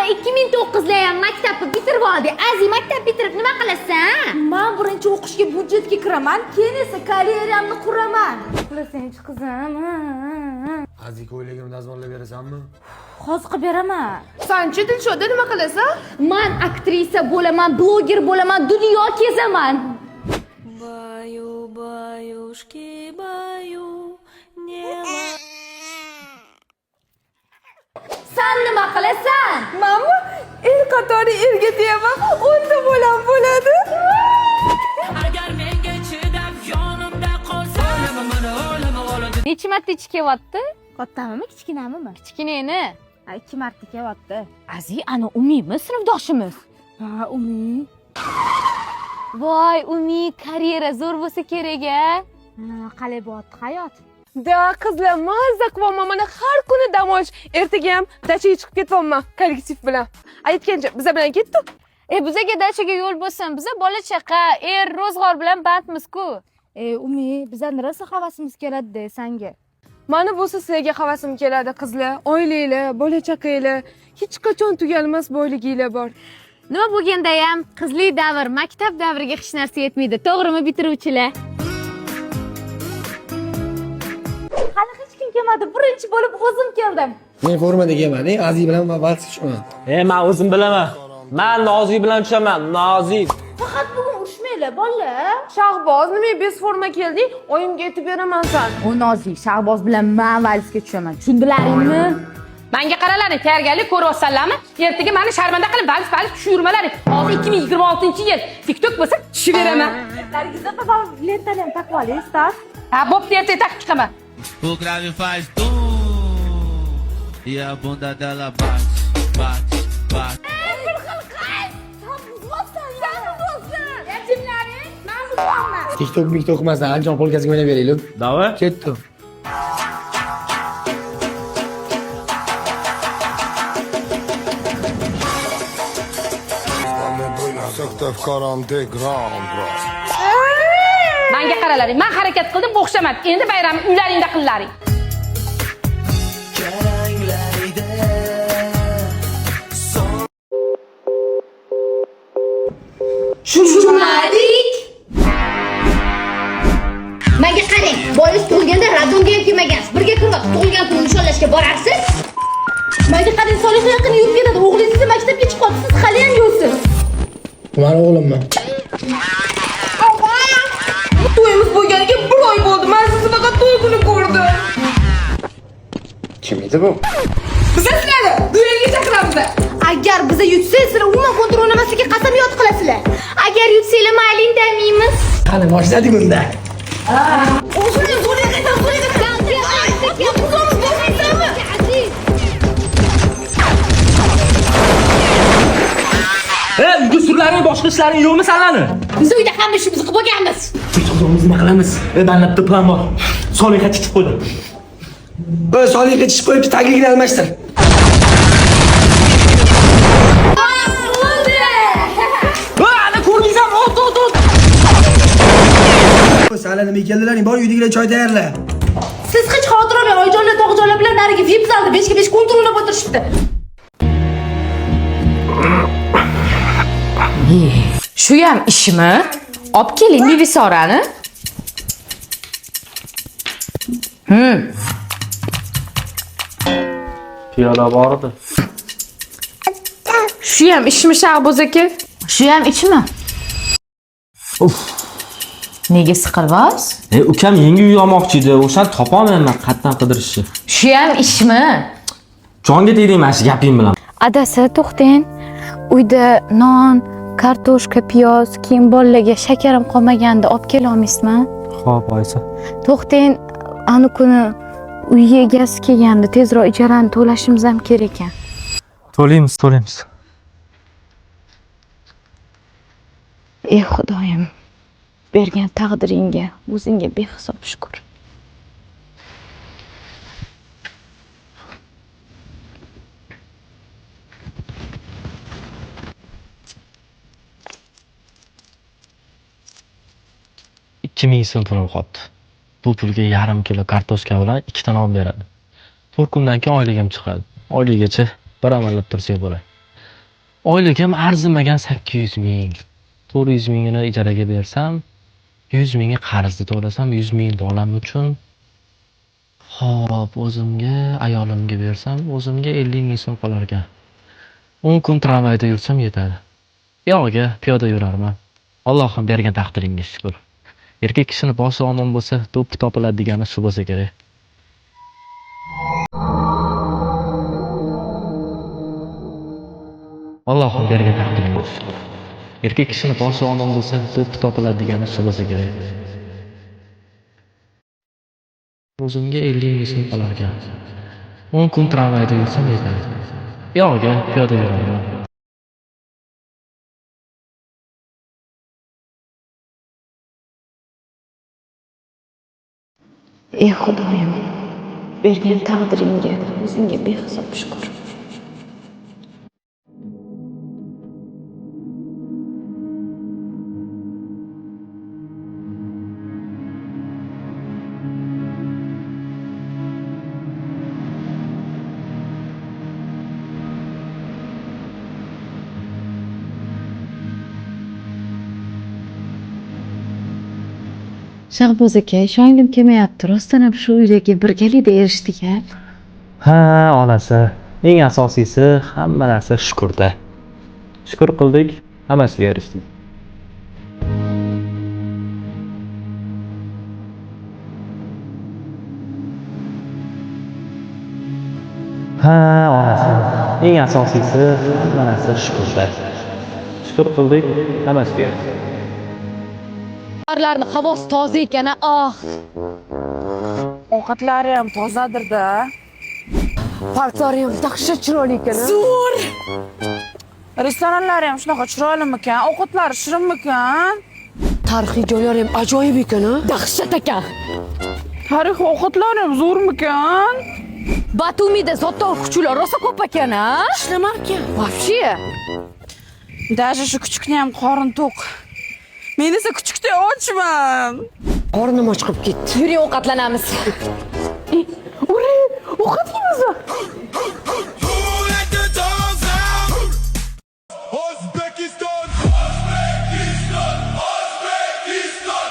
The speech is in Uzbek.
2009lar ham maktabni bitirib oldik. Aziz, maktab bitirib nima qilasan? Men birinchi o'qishga byudjetga kiraman, keyin esa karyeramni quraman. Qilasangchi qizim. Aziz, ko'ylagimni dazmollab berasanmi? Hozir qilib beraman. Sanchi Dilshoda nima qilasan? Man aktrisa bo'laman, bloger bo'laman, dunyo kezaman. Баю, баюшки, баю, не San nima qilasan? Manmi? El qatori erga tegaman, o'nta bolam bo'ladi. Agar menga chidab yonimda qolsa, o'lama mana, o'lama o'ladi. Necha marta ichi kelyapti? Kattamimi, kichkinamimi? Kichkinani. Ha, 2 marta kelyapti. Aziz, ana Umimi sinfdoshimiz. Ha, Umi. Voy, Umi, karyera zo'r bo'lsa kerak a? Ha, qalay bo'lyapti hayot? Da, qizlar, mazza qilyapman. Mana har kuni dam olish. Ertaga ham dachaga chiqib ketyapman kollektiv bilan. Aytgancha, biza bilan ketdik. Bizaga dachaga yo'l bo'lsin. Biza bola chaqa, er ro'zg'or bilan bandmiz-ku. Umi, bizani rosa havasimiz keladi-da sanga. Mani bo'lsa sizlarga havasim keladi, qizlar. Oilanglar, bola chaqanglar, hech qachon tugalmas boyliginglar bor. Nima bo'lganda ham qizlik davr, maktab davriga hech narsa yetmaydi. To'g'rimi, bitiruvchilar? Hali hech kim kelmadi. Birinchi bo'lib o'zim keldim. Men formada kelmadim, Aziz bilan man valsga tushaman. Men o'zim bilaman. Men Nozik bilan tushaman, Nozik. Faqat bugun urushmanglar, bolalar. Shahboz, nimaga bez forma kelding? Oyimga aytib beraman san. O Nozik, Shahboz bilan men valsga tushaman. Tushundilaringmi? Menga qaralaring, tayyorgarlik ko'ryapsanlarmi? Ertaga meni sharmanda qilib vals tushirmalaring. Hozir 2026-yil. TikTok bo'lsa tushiveraman. Nargiz opa, lentani ham taqib oling, Stas. Ha, bo'pti, ertaga taqib chiqaman. O grave faz tum e a bunda dela bate, bate, bate. TikTok, miktok emasdan Andijon polkasiga o'ynab beraylik. Dava? Ketdi. Menga qaralaring, men harakat qildim, o'xshamadi. Endi bayramni uylaringda qillaring. Tushunmadik. Menga qarang, bolangiz tug'ilganda radonga ham kelmagansiz. Birga kirib tug'ilgan kunni nishonlashga borarsiz. Menga qarang, Soliha yaqin yurib ketadi. O'g'lingiz maktabga chiqyapti, siz hali ham yo'qsiz. Mani o'g'limmi? To'yimiz bo'lganiga bir oy bo'ldi. Men sizni faqat to'y kuni ko'rdim. Kim edi bu? Biz sizlarni duelga chaqiramiz. Agar biza yutsak, sizlar umuman kontrol o'ynamaslikka qasam yod qilasizlar. Agar yutsanglar mayli indamaymiz. Qani boshladik unda. O'zini zo'riga zo'riga Yutqizamiz, boshlaysanmi? Uyga surlaring, boshqa ishlaring yo'qmi sanlarni? Biz uyda hamma ishimizni qilib bo'lganmiz. Yutqizamiz, nima qilamiz? Menda bitta plan bor. Soliha chiqib qo'ydi. O'y, Soliha chiqib qo'yibdi, tagligini almashtir. Ana ko'rdingizmi? Ot, ot, ot. Sala nima keldilaring? Bor uydagilar choy tayyorla. Siz hech xavotir olmang, oyijonlar, tog'ajonlar bilan narigi VIP zalda 5 ga 5 kontrol o'ynab o'tirishibdi. Shu ham ishmi? Olib keling Nevisorani. Piyola bor edi. Shu ham ishmi Shahboz aka? Shu ham ichmi? Nega siqilvos? Ukam yangi uy olmoqchi edi. O'shani topolmayman, qayerdan qidirishni. Shu ham ishmi? Jonga tegding mana shu gaping bilan. Adasi, to'xtang. Uyda non, kartoshka, piyoz, keyin bolalarga shakarim qolmaganda olib kela olmaysizmi? Xo'p, oysa. To'xtang, ani kuni uy egasi kelganda tezroq ijarani to'lashimiz ham kerak ekan. To'laymiz, to'laymiz. Ey Xudoyim, bergan taqdiringga o'zingga behisob shukur. 2000 so'm pulim qolibdi. Bu pulga yarim kilo kartoshka bilan ikkita non beradi. 4 kundan keyin oyligim chiqadi. Oyligacha bir amallab tursak bo'ladi. Oyligim arzimagan 800 ming. 400 mingini ijaraga bersam, 100 mingi qarzni to'lasam, 100 ming bolam uchun. Xo'p, o'zimga, ayolimga bersam, o'zimga 50 ming so'm qolar ekan. 10 kun tramvayda yursam yetadi. Buyog'iga piyoda yurarman. Allohim bergan taqdiringga shukr. Erkak kishini boshi omon bo'lsa, do'ppi topiladi degani shu bo'lsa kerak. Allohim bergan taqdiringga shukr. Erkak kishini boshi omon bo'lsa, do'ppi topiladi degani shu bo'lsa kerak. O'zimga 50 ming so'm qolar ekan. 10 kun tramvayda yursam yetadi. Buyog'iga piyoda yurarman. Ey Xudoyim, bergan taqdiringga o'zingga behisob shukur. Shahboz aka, ishongim kelmayapti. Rostdan ham shu uydagi birgalikda erishdik a? Ha, onasi. Eng asosiysi hamma narsa shukurda. Shukur qildik, hammasiga erishdik. Ha, onasi. Eng asosiysi hamma narsa shukurda. Shukur qildik, hammasiga erishdik. Parlarni havosi toza ekan, ah. Ovqatlari ham tozadir-da. Parklari ham dahshat chiroyli ekan. Zo'r. Restoranlari ham shunaqa chiroylimikan? Ovqatlari shirinmikan? Tarixiy joylari ham ajoyib ekan, a? Dahshat ekan. Tarixiy ovqatlari ham zo'rmikan? Batumida zotor kuchlar rosa ko'p ekan, a? Ishlamarkan. Вообще. Даже shu kuchukni ham qorin to'q. Men esa kuchukday ochman. Qornim och qilib ketdi. Yuring ovqatlanamiz. Ura, ovqat yeymiz. Who let the dogs out? O'zbekiston! O'zbekiston! O'zbekiston!